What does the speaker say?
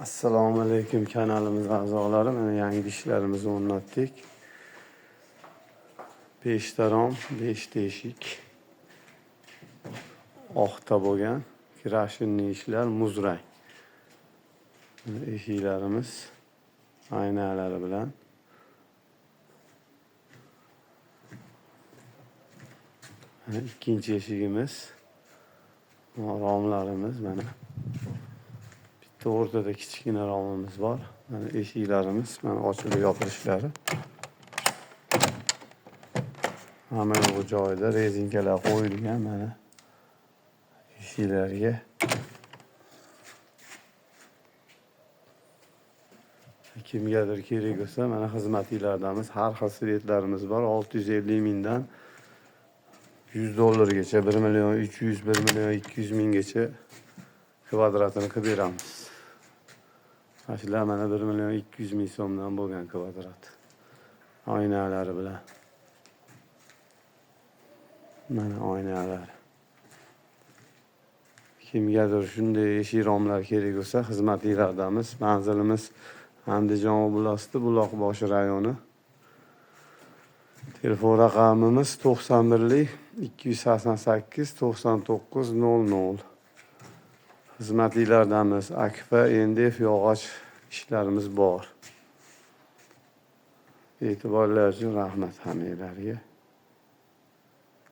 Assalomu alaykum, kanalimiz a'zolari. Mana yangi ishlarimizni o'rnatdik. 5 ta rom, 5 ta eshik. Oqta bo'lgan крашенный ishlar, muz rang. Mana eshiklarimiz aynalari bilan. Mana ikkinchi eshigimiz. Romlarimiz mana. Bitta o'rtada kichkina romimiz bor. Mana eshiklarimiz, mana ochilib yopilishlari. Hamma yo'q joyida rezinkalar qo'yilgan mana eshiklarga. Kimgadir kerak bo'lsa, mana xizmatinglardamiz. Har xil svetlarimiz bor. 650 mingdan 100 dollargacha, 1 million 300, 1 million 200 minggacha kvadratini qilib beramiz. Mana shular mana 1 million 200 ming so'mdan bo'lgan kvadrat. Oynalari bilan. Mana oynalar. Kimgadir shunday eshik romlar kerak bo'lsa, xizmatinglardamiz. Manzilimiz Andijon oblasti, Buloqboshi rayoni. Telefon raqamimiz 91 288 99 00. Xizmatinglardamiz. Akfa, NDF yog'och ishlarimiz bor. E'tiborlar uchun rahmat hammanglarga.